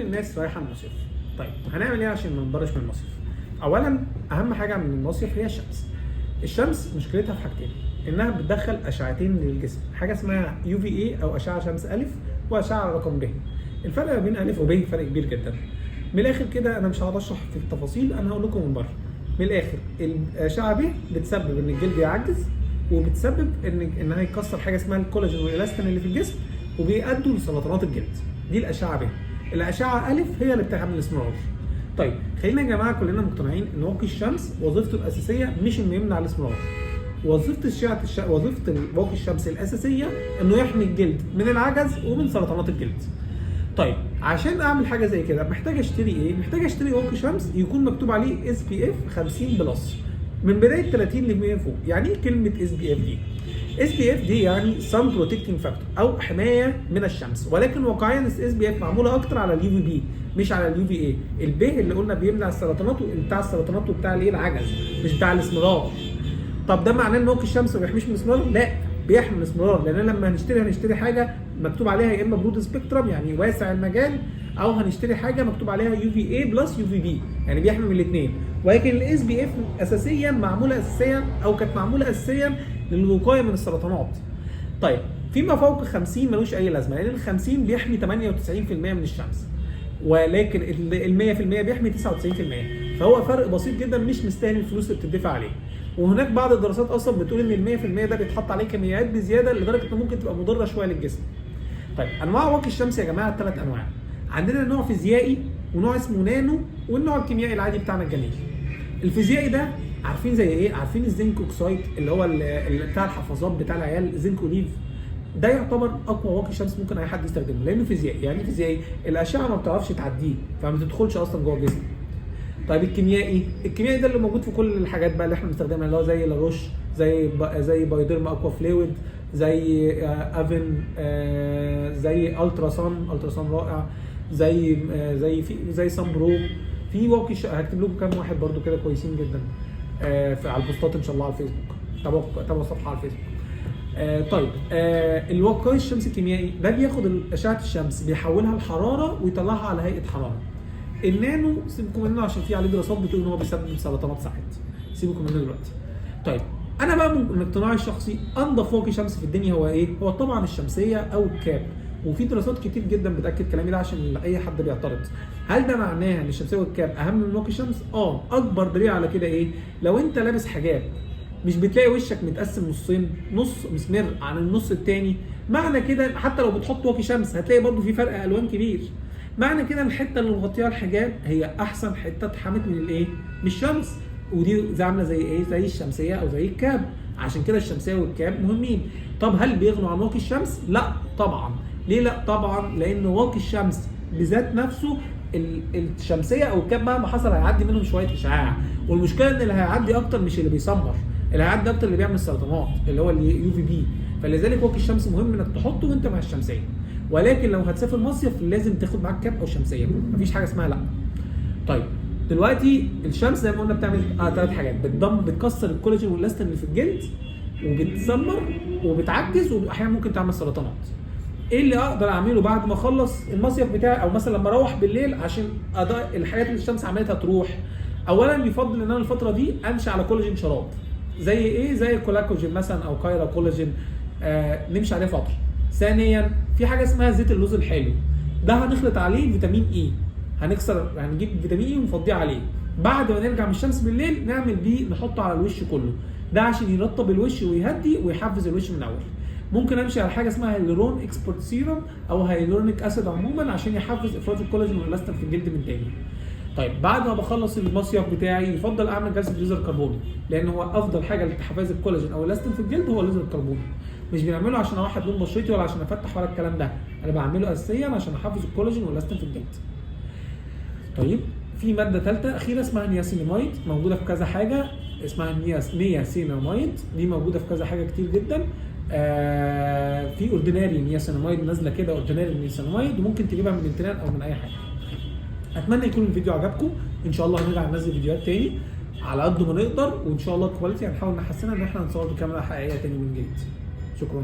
الناس رايحة المصيف. طيب هنعمل ايه عشان ما نضرش من المصيف؟ اولا اهم حاجة من المصيف هي الشمس. الشمس مشكلتها في حاجتين، انها بتدخل اشعتين للجسم، حاجة اسمها UVA او اشعه شمس الف، واشعه رقم ب. الفرق ما بين الف وب فرق كبير جدا. من الاخر كده انا مش هقعد اشرح في التفاصيل، انا هقول لكم من بره. من الاخر الاشعة ب بتسبب ان الجلد يعجز، وبتسبب انها يكسر حاجة اسمها الكولاجين والالاستين اللي في الجسم، وبيؤدوا لسرطانات الجلد. دي الاشعة ب. الاشعة الف هي اللي بتعمل الاسمرار. طيب خلينا يا جماعة كلنا مقتنعين ان واقي الشمس وظيفته الاساسية مش انه يمنع الاسمرار. وظيفة واقي الشمس الاساسية انه يحمي الجلد من العجز ومن سرطانات الجلد. طيب عشان اعمل حاجة زي كده محتاج اشتري ايه؟ محتاج اشتري واقي شمس يكون مكتوب عليه SPF 50 plus، من بداية 30 ل 100 فوق. يعني ايه كلمة SPF دي؟ SPF دي يعني sun protecting factor او حماية من الشمس، ولكن واقعيا ال SPF معمولة اكتر على ال UVB مش على ال UVA. ال B اللي قلنا بيمنع السرطانات، بتاع السرطانات وبتاع الايه العجز، مش بتاع الاسمرار. طب ده معناه ان واقي الشمس ما بيحميش من الاسمرار؟ لا، بيحمي من الاسمرار، لان لما هنشتري حاجة مكتوب عليها يا اما broad spectrum يعني واسع المجال، او هنشتري حاجة مكتوب عليها UVA plus UVB يعني بيحمي من الاثنين. ولكن ال SPF اساسيا معمولة اساسيا او كانت معمولة اساسيا للوقايه من السرطانات. طيب فيما فوق 50 ملوش اي لازمه، لان ال 50 بيحمي 98% من الشمس، ولكن ال 100% بيحمي 99%، فهو فرق بسيط جدا مش مستاهل الفلوس اللي بتدفع عليه. وهناك بعض الدراسات اصلا بتقول ان ال 100% ده بيتحط عليه كميات بزيادة لدرجة انه ممكن تبقى مضرة شوية للجسم. طيب انواع واقي الشمس يا جماعة 3 انواع. عندنا نوع فيزيائي، ونوع اسمه نانو، والنوع الكيميائي العادي بتاعنا الجميل. الفيزيائي ده عارفين زي ايه؟ عارفين ال zinc oxide اللي هو اللي بتاع الحفاظات بتاع العيال، زنك اوليف، ده يعتبر اقوى واقي شمس ممكن اي حد يستخدمه، لانه فيزيائي. يعني فيزيائي الاشعة ما بتعرفش تعديه، فما بتدخلش اصلا جوه الجسم. طيب الكيميائي، الكيميائي ده اللي موجود في كل الحاجات بقى اللي احنا بنستخدمها، اللي هو زي لاروش، زي Bioderma Aqua Fluid، زي Avène، زي Ultra Sun، Ultra Sun رائع، زي زي في زي Sun Pro، في واقي هكتب لكم كام واحد برضو كده كويسين جدا على البوستات ان شاء الله على الفيسبوك، تابعوا الصفحة على الفيسبوك. طيب الواقي الشمس الكيميائي ده بياخد اشعه الشمس بيحولها لحراره ويطلعها على هيئة حرارة. النانو سيبكم منه عشان في عليه دراسات بتقول ان هو بيسبب سرطانات ساعات، سيبكم منه دلوقتي. طيب انا بقى من اقتناعي الشخصي انضف واقي شمس في الدنيا هو ايه؟ هو طبعا الشمسية او الكاب، وفي دراسات كتير جدا بتاكد كلامي ده عشان اي حد بيعترض. هل ده معناه ان الشمسية والكاب اهم من واقي الشمس؟ اكبر دليل على كده ايه؟ لو انت لابس حجاب مش بتلاقي وشك متقسم نصين، نص مسمر عن النص التاني، معنى كده حتى لو بتحط واقي شمس هتلاقي برضو في فرق الوان كبير. معنى كده الحتة اللي مغطيها الحجاب هي احسن حتة اتحمت من الايه؟ من الشمس، ودي زي عامله زي ايه؟ زي الشمسية او زي الكاب. عشان كده الشمسية والكاب مهمين. طب هل بيغنوا عن واقي الشمس؟ لا طبعا. ليه لا طبعا؟ لان واقي الشمس بذات نفسه الشمسية او الكاب مهما حصل هيعدي منهم شوية اشعاع، والمشكلة ان اللي هيعدي اكتر مش اللي بيسمر، اللي هيعدي اكتر اللي بيعمل سرطانات اللي هو ال UVB. فلذلك واقي الشمس مهم انك تحطه وانت مع الشمسية، ولكن لو هتسافر مصيف لازم تاخد معاك كاب او شمسية، مفيش حاجة اسمها لا. طيب دلوقتي الشمس زي ما قلنا بتعمل 3 حاجات، بتكسر الكولاجين والاستين اللي في الجلد، وبتسمر، وبتعجز، واحيانا ممكن تعمل سرطانات. ايه اللي اقدر اعمله بعد ما اخلص المصيف بتاعي، او مثلا لما اروح بالليل عشان اداء الحاجات اللي الشمس عملتها تروح؟ اولا يفضل ان انا الفترة دي امشي على كولاجين شراب، زي ايه؟ زي الكولاكوجين مثلا او كايرا كولاجين، نمشي عليه فترة. ثانيا في حاجة اسمها زيت اللوز الحلو، ده هنخلط عليه فيتامين E، هنجيب فيتامين E ونفضيه عليه، بعد ما نرجع من الشمس بالليل نعمل بيه، نحطه على الوش كله، ده عشان يرطب الوش ويهدي ويحفز الوش من الاول. ممكن امشي على حاجة اسمها Hyaluron Expert Serum او hyaluronic acid عموما عشان يحفز افراز الكولاجين والالاستين في الجلد من تاني. طيب بعد ما بخلص المصيف بتاعي يفضل اعمل جلسه ليزر كربوني، لان هو افضل حاجة لتحفيز الكولاجين او الالاستين في الجلد هو الليزر الكربوني. مش بنعمله عشان اوحد لون بشرتي ولا عشان افتح ولا الكلام ده، انا بعمله اساسيا عشان احفز الكولاجين والالاستين في الجلد. طيب في مادة ثالثة اخيرة اسمها نياسيناميد، موجودة في كذا حاجة، اسمها نياسيناميد، دي موجودة في كذا حاجة كتير جدا. في Ordinary niacinamide نازله كده، Ordinary niacinamide، وممكن تجيبها من الانترنت او من اي حاجة. اتمنى يكون الفيديو عجبكم، ان شاء الله هنرجع ننزل فيديوهات تاني على قد ما نقدر، وان شاء الله ال quality هنحاول نحسنها ان احنا نصور بكاميرا حقيقية تاني من جديد. شكرا.